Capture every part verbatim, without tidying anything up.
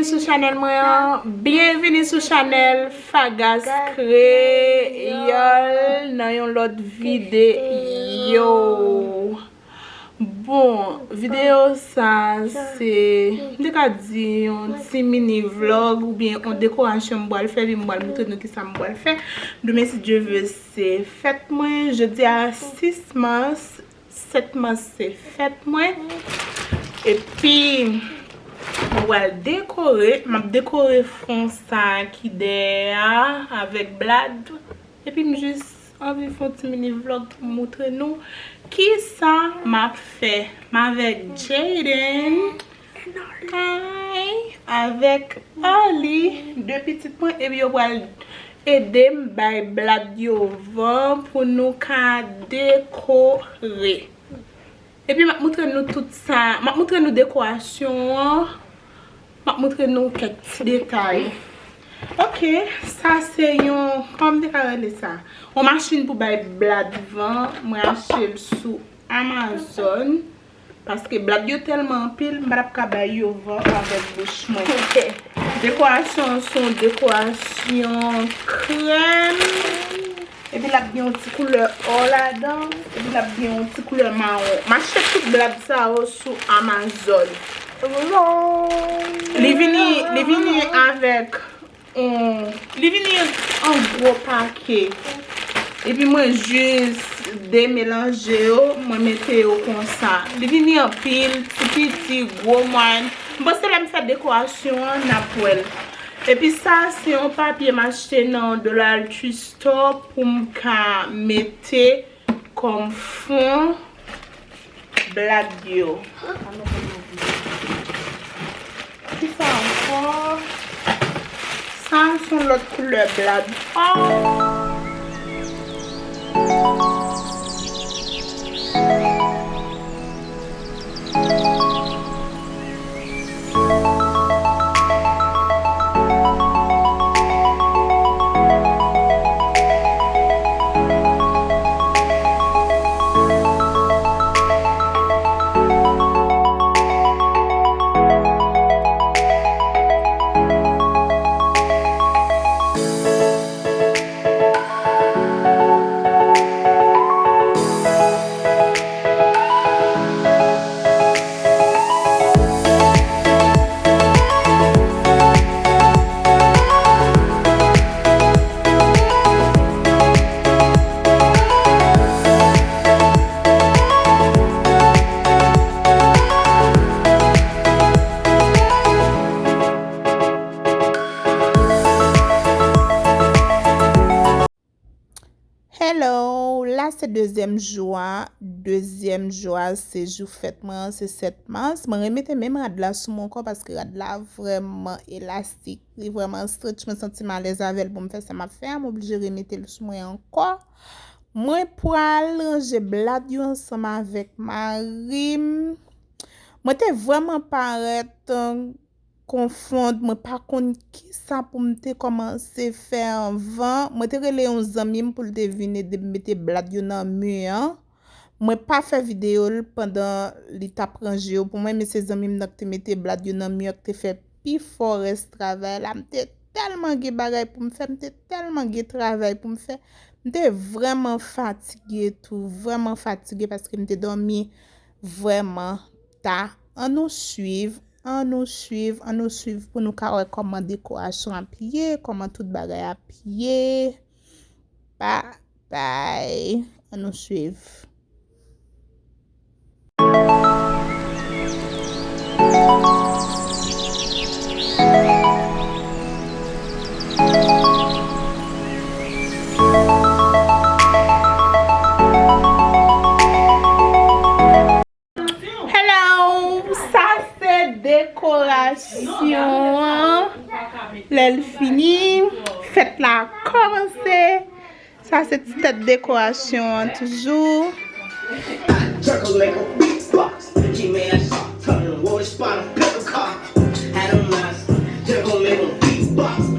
Sou chanèl mwen an, byenvini sou chanèl Fagas Kreyòl nan yon lòt videyo. Bon, videyo sa se, m te ka di yon ti mini vlog oubyen yon dekorasyon m pral fè, epi m pral montre nou kisa m pral fè. Demen, si Dye vle, se fèt mwen. Jodi a sis mas, sèt mas se fèt mwen. Epi, mwen pral dekore, m ap dekore fon sa ki dèyè a avèk blad. Epi m jis anvi fè yon ti mini vlog pou m montre nou kisa m ap fè. M avèk Jaden, hi, avèk Arly, de pitit mwen, epi yo pral ede m bay blad yo van pou nou ka dekore. Epi m ap montre nou tout sa, m ap montre nou dekorasyon an, m ap montre nou kèk ti detay. Ok, sa se yon, kòman m te ka rele sa? Yon machin pou bay blad van, mwen achte l sou Amazon. Paske blad yo tèlman anpil, m pa t ap ka bay yo van avèk bouch mwen. Dekorasyon an se yon dekorasyon krèm. Epi l ap gen yon ti koulè ò ladan. Epi l ap gen yon ti koulè mawon. M achte tout blad sa yo sou Amazon. Li vini, li vini avèk yon, li vini an gwo pake. Epi mwen jis demelanje yo, mwen mete yo konsa. Li vini anpil, ti piti, gwo, mwayen. M panse lè m fè dekorasyon an, n ap wè l. Epi sa, se yon papye m achte nan Dollar Tree Store pou m ka mete kòm fon blad yo. Kisa ankò? Sa se yon lòt koulè blad. Oh! Hello, la se dezyèm jou a. Dezyèm jou a, se jou fèt mwen an, se sèt mas. Mwen remete menm rad la sou mwen ankò paske rad la vrèman elastik, li vrèman stretch. Mwen santi m alèz avè l pou m fè sa m ap fè a. Mwen oblije remete l sou mwen ankò. Mwen pral ranje blad yo ansanm avèk mari m. Mwen te vrèman parèt, konfonn, mwen pa konn kisa pou m te kòmanse fè anvan. Mwen te rele yon zanmi m pou l te vin ede m mete blad yo nan mi an. Mwen pa fè videyo l pandan li t ap ranje yo pou mwen, men se zanmi m nan ki te mete blad yo nan mi an ki te fè pifò rès travay la. M te tèlman gen bagay pou m fè, m te tèlman gen travay pou m fè. M te vrèman fatige tou, vrèman fatige paske m te dòmi vrèman ta. Ann nou swiv, ann nou swiv, ann nou swiv pou nou ka wè kòman dekorasyon ap ye, kòman tout bagay ap ye. Babay, ann nou swiv. Hello! Sa se dekorasyon an. Lè l fini, fèt la kòmanse. Sa se ti tèt dekorasyon an toujou. Juggle, make a beatbox. Give me a shot, turn water spot, pepper car. Had a master, juggle, make a beatbox.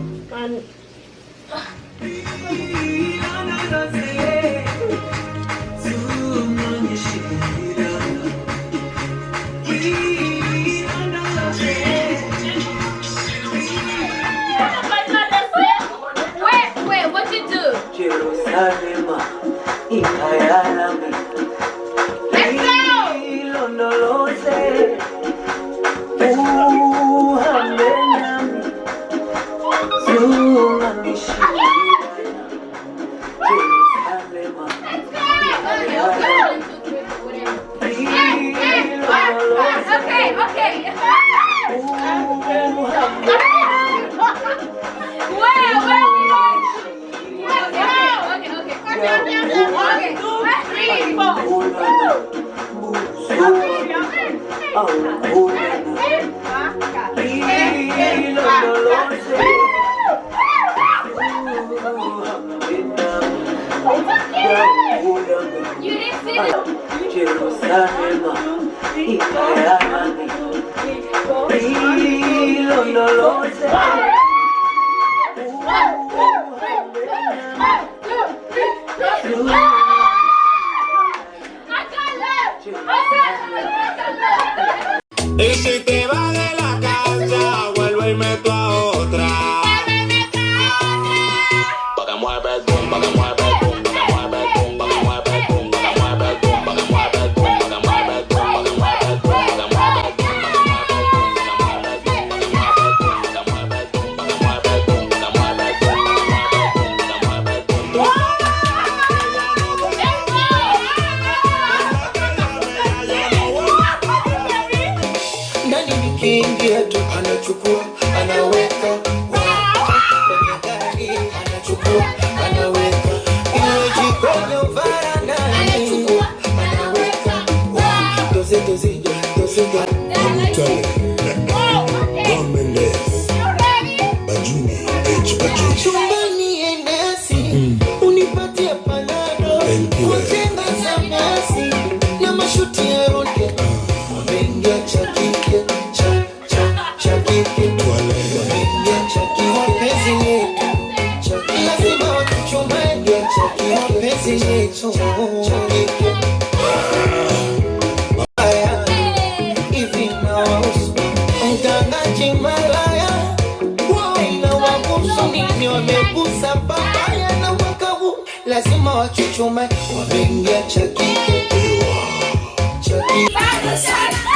Y si te vas de la casa, vuelve y meto a otra. Pa ka mueve el boom, pa ka mueve el boom, pa ka mueve el boom, pa ka mueve el boom, pa ka mueve el boom, pa ka mueve el boom, pa ka mueve el boom, pa ka mueve el boom, pa ka mueve el boom, pa ka mueve el boom, pa ka mueve el boom, pa ka mueve el boom. Nani nikiingia tu anachukua, anaweka, anachukua, anaweka. Iwe jikoni uvara nani? Anaweka, doze, doze, doze, doze. Don Mendes, Bajuni, H Bajuni. Chumbani Hennessy, unipatie panado, N P R. Kujenga za Messi, na mashuti ya Ronaldo. Wabengia cha kike, cha, cha, cha kike. Wabengia cha kike. Mapenzi yetu, cha kike. Lazima wachuchume, cha kike. Mapenzi yetu, cha kike. Hivi inawahusu mtangaji malaya? Inawahusu nini? Wamegusa babaya na wakabu, lazima wachuchume, wameingia cha kike. Cha kike.